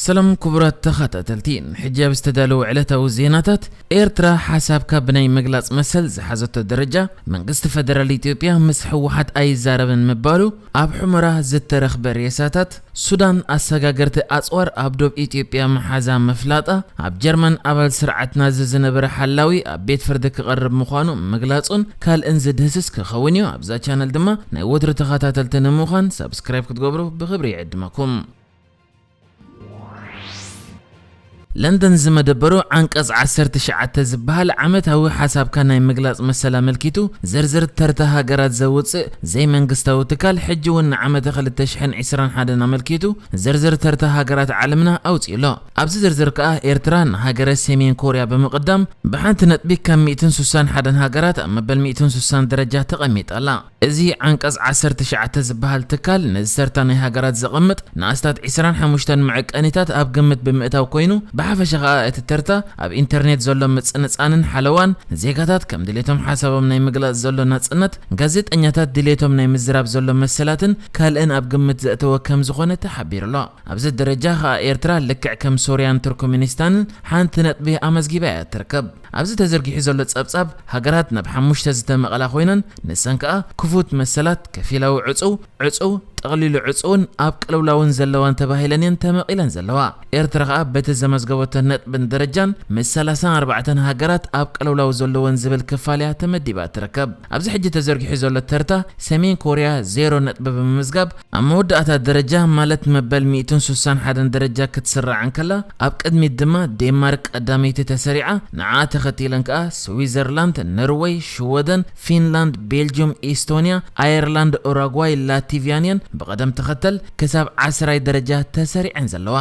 ሰላም ክቡራት ተኸታተልቲ፣ ሕጂ ኣብ ዝተዳለወ ዕለታዊ ዜናታት፣ ኤርትራ ሓሳብካ ብናይ ምግላጽ መሰል ዝሓዘቶ ደረጃ፣ መንግስቲ ፈደራል ኢትዮጵያ ምስ ህወሓት ኣይዛረብን ምባሉ፣ ኣብ ሑመራ ዝተረኽበ ሬሳታት፣ ሱዳን ኣሰጋገርቲ ኣጽዋር ኣብ ዶብ ኢትዮጵያ መሓዛ ምፍላጣ፣ ኣብ ጀርመን ኣባል ስርዓት ናዚ ዝነበረ ሓላዊ ኣብ ቤት ፍርዲ ክቐርብ ምዃኑ ምግላጹን ካልእን ዝድህስስ ክኸውን እዩ። ኣብዛ ቻነል ድማ ናይ ወትሩ ተኸታተልቲ ንምዃን ሳብስክራይብ ክትገብሩ ብኽብሪ ይዕድመኩም። ለንደን ዝመደበሩ ዓንቀጽ ዓሰርተ ትሽዓተ ዝበሃል ዓመታዊ ሓሳብካ ናይ ምግላጽ መሰል ኣመልኪቱ ዝርዝር ተርታ ሃገራት ዘውጽእ ዘይመንግስታዊ ትካል፣ ሕጂ እውን ንዓመተ ክልተ ሽሕን ዕስራን ሓደን ኣመልኪቱ ዝርዝር ተርታ ሃገራት ዓለምና ኣውጺኡ ኣሎ። ኣብዚ ዝርዝር ከኣ ኤርትራ ንሃገረ ሰሜን ኮርያ ብምቕዳም ብሓንቲ ነጥቢ ካብ ሚእትን ሱሳን ሓደን ሃገራት ኣብ መበል ሚእትን ሱሳን ደረጃ ተቐሚጣ ኣላ። እዚ ዓንቀጽ ዓሰርተ ትሽዓተ ዝበሃል ትካል ነዚ ተርታ ናይ ሃገራት ዘቐምጥ ንኣስታት ዕስራን ሓሙሽተን መዐቀኒታት ኣብ ግምት ብምእታው ኮይኑ፣ ብሓፈሻ ከኣ እቲ ተርታ ኣብ ኢንተርኔት ዘሎ ምጽንጻንን ሓለዋን፣ ዜጋታት ከም ድሌቶም ሓሳቦም ናይ ምግላጽ ዘሎ ናጽነት፣ ጋዜጠኛታት ድሌቶም ናይ ምዝራብ ዘሎ መሰላትን ካልእን ኣብ ግምት ዘእተወ ከም ዝኾነ ተሓቢሩ ኣሎ። ኣብዚ ደረጃ ከኣ ኤርትራ ልክዕ ከም ሶርያን ቱርክሜኒስታንን ሓንቲ ነጥቢ ኣመዝጊባ እያ ትርከብ። ኣብዚ ተዘርጊሑ ዘሎ ጸብጻብ፣ ሃገራት ናብ ሓሙሽተ ዝተመቐላ ኮይነን፣ ንሰን ከኣ ክፉት መሰላት፣ ከፊላዊ ዕጹው፣ ዕጹው፣ ጠቕሊሉ ዕጹውን ኣብ ቅልውላውን ዘለዋን ተባሂለን እየን ተመቒለን ዘለዋ። ኤርትራ ከኣ በቲ ዘመዝገበቶ ነጥብን ደረጃን ምስ ሰላሳን ኣርባዕተን ሃገራት ኣብ ቅልውላው ዘለወን ዝብል ክፋል እያ ተመዲባ ትርከብ። ኣብዚ ሕጂ ተዘርጊሑ ዘሎ ተርታ፣ ሰሜን ኮርያ ዜሮ ነጥቢ ብምምዝጋብ ኣብ መወዳእታ ደረጃ፣ ማለት መበል ሚእትን ሱሳን ሓደን ደረጃ ክትስራዕ እንከላ፣ ኣብ ቅድሚት ድማ ዴንማርክ ቀዳመይቲ ተሰሪዓ፣ ንዓ ተኸቲለን ከኣ ስዊዘርላንድ፣ ኖርወይ፣ ሽወደን፣ ፊንላንድ፣ ቤልጅዩም፣ ኢስቶንያ፣ ኣየርላንድ፣ ኡራጓይ፣ ላቲቪያን እየን ብቐደም ተኸተል ክሳብ ዓስራይ ደረጃ ተሰሪዐን ዘለዋ።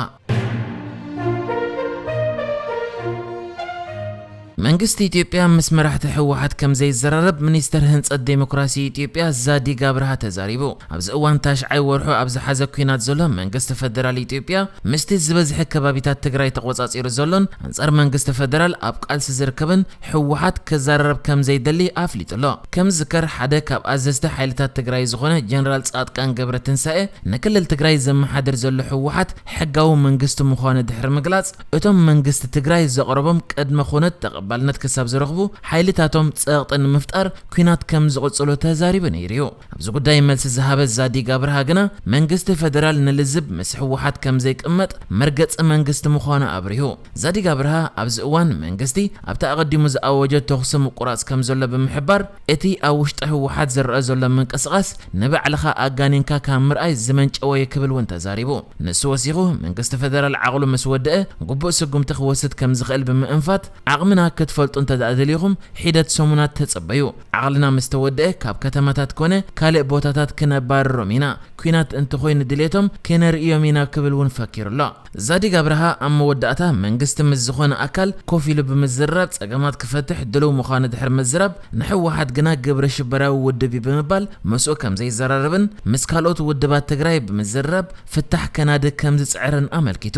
መንግስቲ ኢትዮጵያ ምስ መራሕቲ ህወሓት ከም ዘይዘራረብ ሚኒስተር ህንጸት ዴሞክራሲ ኢትዮጵያ ዛዲግ ኣብርሃ ተዛሪቡ። ኣብዚ እዋን ታሽዓይ ወርሑ ኣብ ዝሓዘ ኲናት ዘሎ መንግስቲ ፈደራል ኢትዮጵያ፣ ምስቲ ዝበዝሐ ከባቢታት ትግራይ ተቖጻጺሩ ዘሎን ኣንጻር መንግስቲ ፈደራል ኣብ ቃልሲ ዝርከብን ህወሓት ክዘራረብ ከም ዘይደሊ ኣፍሊጡ ኣሎ። ከም ዝዝከር፣ ሓደ ካብ ኣዘዝቲ ሓይልታት ትግራይ ዝኾነ ጀነራል ጻድቃን ገብረትንሳኤ፣ ንክልል ትግራይ ዘመሓድር ዘሎ ህወሓት ሕጋዊ መንግስቲ ምዃኑ ድሕሪ ምግላጽ፣ እቶም መንግስቲ ትግራይ ዘቕረቦም ቅድመ ኩነት ተቐባልነት ክሳብ ዝረኽቡ፣ ሓይልታቶም ጸቕጢ ንምፍጣር ኲናት ከም ዝቕጽሉ ተዛሪቡ ነይሩ እዩ። ኣብዚ ጉዳይ መልሲ ዝሃበ ዛዲግ ኣብርሃ ግና፣ መንግስቲ ፈደራል ንልዝብ ምስ ህወሓት ከም ዘይቅመጥ መርገጺ መንግስቲ ምዃኑ ኣብሪሁ። ዛዲግ ኣብርሃ ኣብዚ እዋን መንግስቲ ኣብቲ ኣቐዲሙ ዝኣወጀ ተኹሲ ምቁራጽ ከም ዘሎ ብምሕባር፣ እቲ ኣብ ውሽጢ ህወሓት ዝረኣ ዘሎ ምንቅስቓስ ንባዕልኻ ኣጋኒንካ ካብ ምርኣይ ዝመንጨወ እዩ ክብል እውን ተዛሪቡ። ንሱ ወሲኹ፣ መንግስቲ ፈደራል ዓቕሉ ምስ ወደአ ግቡእ ስጉምቲ ክወስድ ከም ዝኽእል ብምእንፋት፣ ዓቕምና ክትፈልጡ እንተ ደኣ ደሊኹም ሒደት ሰሙናት ተጸበዩ። ዓቕልና ምስ ተወደአ ካብ ከተማታት ኮነ ካልእ ቦታታት ክነባርሮም ኢና። ኲናት እንተኾይኑ ድሌቶም ከነርእዮም ኢና ክብል እውን ፈኪሩ ኣሎ። ዛዲግ ኣብርሃ ኣብ መወዳእታ መንግስቲ ምስ ዝኾነ ኣካል ኮፍ ኢሉ ብምዝርራብ ጸገማት ክፈትሕ ድሉው ምዃኑ ድሕሪ ምዝራብ፣ ንህወሓት ግና ግብረ ሽበራዊ ውድብ እዩ ብምባል ምስኡ ከም ዘይዘራረብን ምስ ካልኦት ውድባት ትግራይ ብምዝርራብ ፍታሕ ከናዲ ከም ዝጽዕርን ኣመልኪቱ።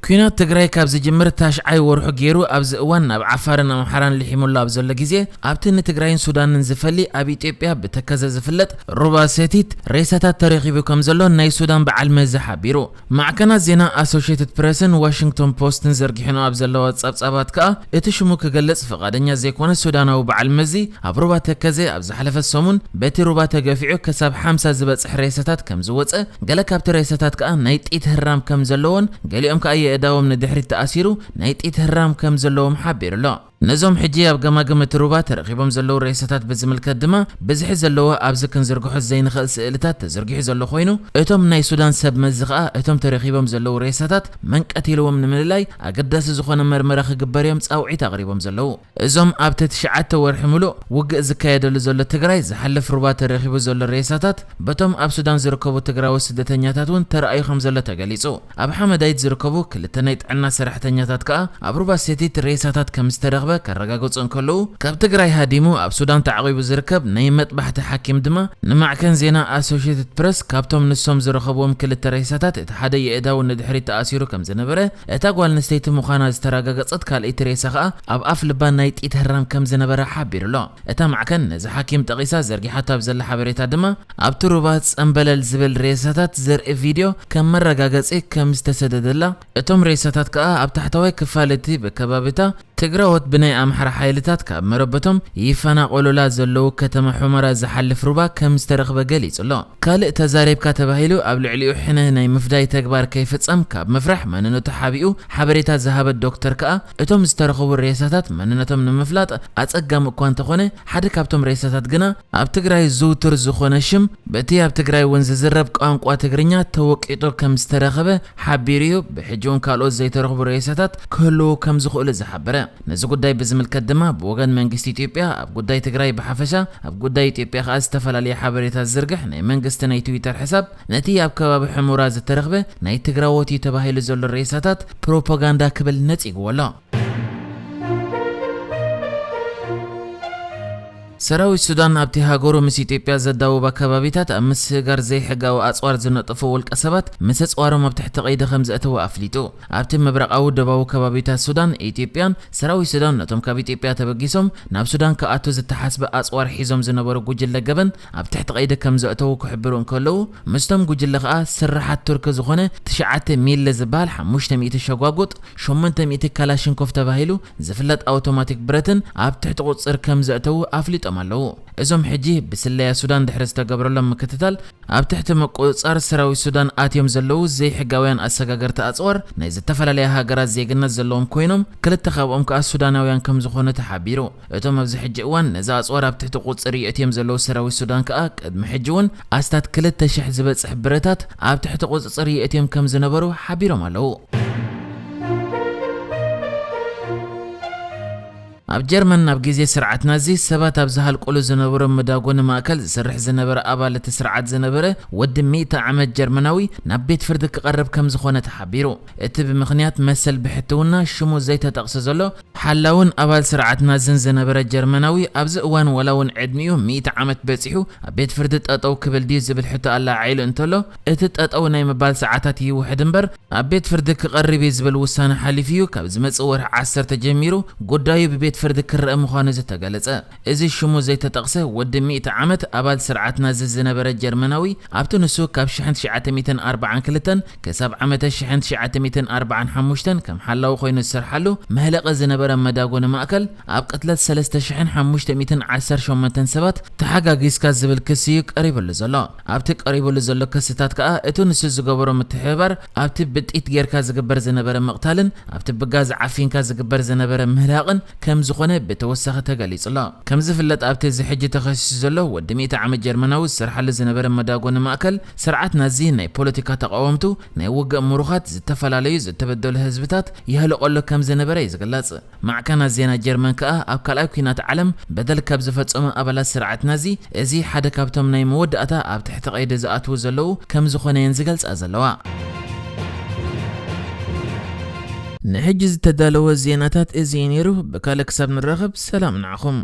ኲናት ትግራይ ካብ ዝጅምር ታሽዓይ ወርሑ ገይሩ ኣብዚ እዋን ናብ ዓፋርን ኣምሓራን ልሒሙሉ ኣብ ዘሎ ግዜ፣ ኣብቲ ንትግራይን ሱዳንን ዝፈሊ ኣብ ኢትዮጵያ ብተከዘ ዝፍለጥ ሩባ ሰቲት ሬሳታት ተረኺቡ ከም ዘሎ ናይ ሱዳን በዓል መዚ ሓቢሩ። ማዕከናት ዜና ኣሶሽየትድ ፕረስን ዋሽንግቶን ፖስትን ዘርጊሕንኦ ኣብ ዘለዋ ጸብጻባት ከኣ፣ እቲ ሽሙ ክገልጽ ፍቓደኛ ዘይኮነ ሱዳናዊ በዓል መዚ፣ ኣብ ሩባ ተከዘ ኣብ ዝሓለፈ ሰሙን በቲ ሩባ ተገፊዑ ክሳብ ሓምሳ ዝበጽሕ ሬሳታት ከም ዝወጸ፣ ገለ ካብቲ ሬሳታት ከኣ ናይ ጢት ህራም ከም ዘለዎን፣ ገሊኦም ከኣ የእዳዎም ንድሕሪት ተኣሲሩ ናይ ጢት ህራም ከም ዘለዎም ሓቢሩ ኣሎ። ነዞም ሕጂ ኣብ ገማግም እቲ ሩባ ተረኺቦም ዘለዉ ሬሳታት ብዝምልከት ድማ፣ ብዝሒ ዘለዎ ኣብዚ ክንዝርግሖ ዘይንኽእል ስእልታት ተዘርጊሑ ዘሎ ኮይኑ፣ እቶም ናይ ሱዳን ሰብ መዚ ከኣ እቶም ተረኺቦም ዘለዉ ሬሳታት መንቀት ኢልዎም ንምልላይ ኣገዳሲ ዝኾነ መርመራ ክግበር እዮም ጻውዒት ኣቕሪቦም ዘለዉ። እዞም ኣብቲ ትሽዓተ ወርሒ ምሉእ ውግእ ዝካየደሉ ዘሎ ትግራይ ዝሓልፍ ሩባ ተረኺቡ ዘሎ ሬሳታት፣ በቶም ኣብ ሱዳን ዝርከቡ ትግራዊ ስደተኛታት እውን ተራእዩ ከም ዘሎ ተገሊጹ። ኣብ ሓመዳይት ዝርከቡ ክልተ ናይ ጥዕና ሰራሕተኛታት ከኣ ኣብ ሩባ ሰቲት ሬሳታት ከም ዝተረኽበ ከረጋግጹ እንከለዉ፣ ካብ ትግራይ ሃዲሙ ኣብ ሱዳን ተዓቒቡ ዝርከብ ናይ መጥባሕቲ ሓኪም ድማ ንማዕከን ዜና ኣሶሽየትድ ፕረስ ካብቶም ንሶም ዝረኸብዎም ክልተ ሬሳታት እቲ ሓደ የእዳው ንድሕሪት ተኣሲሩ ከም ዝነበረ፣ እታ ጓል ኣንስተይቲ ምዃና ዝተረጋገጸት ካልኣይቲ ሬሳ ከኣ ኣብ ኣፍ ልባ ናይ ጥይት ህራም ከም ዝነበረ ሓቢሩ ኣሎ። እታ ማዕከን ነዚ ሓኪም ጠቒሳ ዘርጊሓቶ ኣብ ዘላ ሓበሬታ ድማ፣ ኣብቲ ሩባ ጸምበለል ዝብል ሬሳታት ዘርኢ ቪድዮ ከም መረጋገጺ ከም ዝተሰደደላ፣ እቶም ሬሳታት ከኣ ኣብ ታሕተዋይ ክፋል እቲ ብከባቢታ ትግራዎት ብናይ ኣምሓራ ሓይልታት ካብ መረበቶም ይፈናቐሉላ ዘለዉ ከተማ ሑመራ ዝሓልፍ ሩባ ከም ዝተረኽበ ገሊጹ ኣሎ። ካልእ ተዛሪብካ ተባሂሉ ኣብ ልዕሊኡ ሕነ ናይ ምፍዳይ ተግባር ከይፍጸም ካብ ምፍራሕ መንነቱ ሓቢኡ ሓበሬታ ዝሃበ ዶክተር ከኣ፣ እቶም ዝተረኸቡ ሬሳታት መንነቶም ንምፍላጥ ኣጸጋሚ እኳ እንተኾነ፣ ሓደ ካብቶም ሬሳታት ግና ኣብ ትግራይ ዝውቱር ዝኾነ ሽም፣ በቲ ኣብ ትግራይ እውን ዝዝረብ ቋንቋ ትግርኛ ተወቂጡ ከም ዝተረኸበ ሓቢሩ እዩ። ብሕጂ እውን ካልኦት ዘይተረኽቡ ሬሳታት ክህልዉ ከም ዝኽእሉ ዝሓበረ። ነዚ ጉዳይ ብዝምልከት ድማ ብወገን መንግስቲ ኢትዮጵያ ኣብ ጉዳይ ትግራይ ብሓፈሻ፣ ኣብ ጉዳይ ኢትዮጵያ ከኣ ዝተፈላለየ ሓበሬታ ዝዝርግሕ ናይ መንግስቲ ናይ ትዊተር ሕሳብ፣ ነቲ ኣብ ከባቢ ሕሙራ ዝተረኽበ ናይ ትግራዎት እዩ ተባሂሉ ዘሎ ሬሳታት ፕሮፓጋንዳ ክብል ነጺግዎ ኣሎ። ሰራዊት ሱዳን ኣብቲ ሃገሩ ምስ ኢትዮጵያ ዘዳውባ ከባቢታት ኣብ ምስግጋር ዘይሕጋዊ ኣጽዋር ዝነጠፉ ውልቀ ሰባት ምስ ኣጽዋሮም ኣብ ትሕቲ ቀይዲ ከም ዘእተወ ኣፍሊጡ። ኣብቲ ምብራቓዊ ደቡባዊ ከባቢታት ሱዳን፣ ኢትዮጵያን ሰራዊት ሱዳን ነቶም ካብ ኢትዮጵያ ተበጊሶም ናብ ሱዳን ክኣቱ ዝተሓስበ ኣጽዋር ሒዞም ዝነበሩ ጉጅለ ገበን ኣብ ትሕቲ ቀይዲ ከም ዘእተዉ ክሕብሩ እንከለዉ፣ ምስቶም ጉጅለ ከኣ ስርሓት ቱርኪ ዝኾነ ትሽዓተ ሚሊ ዝበሃል ሓሙሽተ ሚእቲ ሸጓጉጥ፣ ሸሞንተ ሚእቲ ካላሽንኮቭ ተባሂሉ ዝፍለጥ ኣውቶማቲክ ብረትን ኣብ ትሕቲ ቁጽጽር ከም ዘእተዉ ኣፍሊጦም ኣለዉ። እዞም ሕጂ ብስለያ ሱዳን ድሕሪ ዝተገብረሎም ምክትታል፣ ኣብ ትሕቲ ምቁጽጻር ሰራዊት ሱዳን ኣትዮም ዘለዉ ዘይሕጋውያን ኣሰጋገርቲ ኣጽዋር ናይ ዝተፈላለያ ሃገራት ዜግነት ዘለዎም ኮይኖም፣ ክልተ ካብኦም ከኣ ሱዳናውያን ከም ዝኾኑ ተሓቢሩ። እቶም ኣብዚ ሕጂ እዋን ነዚ ኣጽዋር ኣብ ትሕቲ ቁጽጽር የእትዮም ዘለዉ ሰራዊት ሱዳን ከኣ፣ ቅድሚ ሕጂ እውን ኣስታት ክልተ ሽሕ ዝበጽሕ ብረታት ኣብ ትሕቲ ቁጽጽር የእትዮም ከም ዝነበሩ ሓቢሮም ኣለዉ። ኣብ ጀርመን ኣብ ግዜ ስርዓት ናዚ ሰባት ኣብ ዝሃልቁሉ ዝነበሩ መዳጎኒ ማእከል ዝሰርሕ ዝነበረ ኣባል እቲ ስርዓት ዝነበረ ወዲ ሚእቲ ዓመት ጀርመናዊ ናብ ቤት ፍርዲ ክቐርብ ከም ዝኾነ ተሓቢሩ። እቲ ብምኽንያት መሰል ብሕትውና ሽሙ ዘይተጠቕሰ ዘሎ ሓላውን ኣባል ስርዓት ናዝን ዝነበረ ጀርመናዊ ኣብዚ እዋን ዋላ እውን ዕድሚኡ ሚእቲ ዓመት በጺሑ ኣብ ቤት ፍርዲ ጠጠው ክብል ድዩ ዝብል ሕቶ ኣላዓዒሉ እንተሎ፣ እቲ ጠጠው ናይ ምባል ሰዓታት ይውሕድ እምበር ኣብ ቤት ፍርዲ ክቐርብ እዩ ዝብል ውሳነ ሓሊፉ እዩ ካብ ዝመጽእ ወርሒ ዓሰርተ ጀሚሩ ጉዳዩ ብቤት ፍርዲ ክረአ ምዃኑ ዝተገለጸ። እዚ ሽሙ ዘይተጠቕሰ ወዲ ሚእቲ ዓመት ኣባል ስርዓት ናዚ ዝነበረ ጀርመናዊ፣ ኣብቲ ንሱ ካብ ሽሕን ትሽዓተ ሚእትን ኣርባዓን ክልተን ክሳብ ዓመተ ሽሕን ትሽዓተ ሚእትን ኣርባዓን ሓሙሽተን ከም ሓላዊ ኮይኑ ዝሰርሓሉ መህለቒ ዝነበረ መዳጎኒ ማእከል፣ ኣብ ቅትለት ሰለስተ ሽሕን ሓሙሽተ ሚእትን ዓሰርተ ሸሞንተን ሰባት ተሓጋጊዝካ ዝብል ክሲ እዩ ቀሪብሉ ዘሎ። ኣብቲ ቀሪብሉ ዘሎ ክስታት ከኣ፣ እቲ ንሱ ዝገበሮ ምትሕብባር ኣብቲ ብጥይት ጌርካ ዝግበር ዝነበረ ምቕታልን ኣብቲ ብጋዝ ዓፊንካ ዝግበር ዝነበረ ምህላቕን ከም ዝኾነ ብተወሳኺ ተገሊጹ ኣሎ። ከም ዝፍለጥ፣ ኣብቲ እዚ ሕጂ ተኸሲሱ ዘሎ ወዲ ሚእቲ ዓመት ጀርመናዊ ዝሰርሓሉ ዝነበረ መዳጎኒ ማእከል፣ ስርዓት ናዚ ናይ ፖለቲካ ተቓወምቱ፣ ናይ ውግእ ምሩኻት፣ ዝተፈላለዩ ዝተበደሉ ህዝብታት የህልቆሉ ከም ዝነበረ እዩ ዝግለጽ። ማዕከናት ዜና ጀርመን ከኣ፣ ኣብ ካልኣይ ኲናት ዓለም በደል ካብ ዝፈጸሙ ኣባላት ስርዓት ናዚ፣ እዚ ሓደ ካብቶም ናይ መወዳእታ ኣብ ትሕቲ ቀይዲ ዝኣትዉ ዘለዉ ከም ዝኾነ እየን ዝገልጻ ዘለዋ። ንሕጂ ዝተዳለወ ዜናታት እዚ እዩ ነይሩ። ብካልእ ክሳብ ንራኸብ፣ ሰላም ንዓኹም።